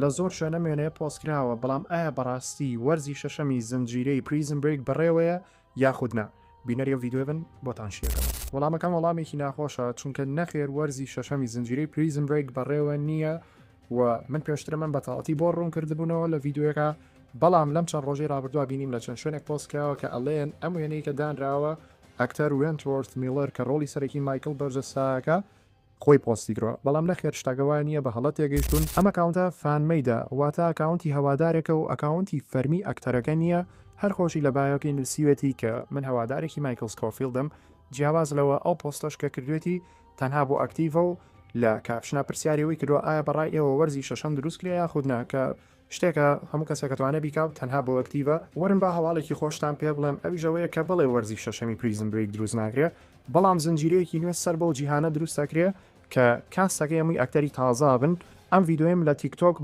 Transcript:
لە زۆر شوێن ئەم وێنەیە پۆست کراوە، بەڵام ئایا بەڕاستی وەرزی شەشەمی زنجیرەی Prison Break بەڕێوەیە یاخود نا؟ بینەری ئەم ڤیدیۆیە بن بۆتان شیەکەمەوە. وەڵامەکەم وەڵامێکی ناخۆشە، چونکە نەخێر وەرزی شەشەمی زنجیرەی Prison Break بەڕێوە نییە و من پێشتر ئەمەم بەتەواوەتی بۆ ڕوون کردبوونەوە لە ڤیدیۆیەکە، بەڵام لەم چەند ڕۆژەی ڕابردووە بینیم لە چەند شوێنێک پۆست کراوە کە ئەڵێن ئەم وێنەی کە دانراوە ئەکتەر وێنتوۆرث میڵەر کە ڕۆڵی سەرەکی مایکڵ بەرجەستەکە خۆی پۆستی کردوە بەڵام نەخێر شتەکە وا نیە بە هەڵە تێگەیشتون ئەم ئەکاونتە fan made ە واتە ئەکاونتی هەوادارێکە و ئەکاونتی فەرمی ئەکتەرەکە نیە هەر خۆشی لە bio کەی نوسیوێتی کە من هەوادارێکی مایکڵ سکۆفیڵدم جیاواز لەوە ئەو پۆستەش کە کردوێتی تەنها بۆ active ە و لە caption ا پرسیاری ئەوەی کردوە ئایا بەڕای ئێوە وەرزی شەشەم دروست کرێ یاخود نا کە شتێکە هەموو کەسێک ئەتوانێ بیکا و تەنها بۆ active ە. وەرن با هەواڵێکی خۆشتان پێ بڵێم ئەویش ئەوەیە کە بەڵێ وەرزی شەشەمی Prison Break دروست ناکرێ بەڵام زنجیرەیەکی نوێ سەر بەو جیهانە دروست ئەکرێ کە cast ەکەی هەمووی ئەکتەری تازە ئەبن ئەم ڤیدیۆیەم لە تیک تۆک.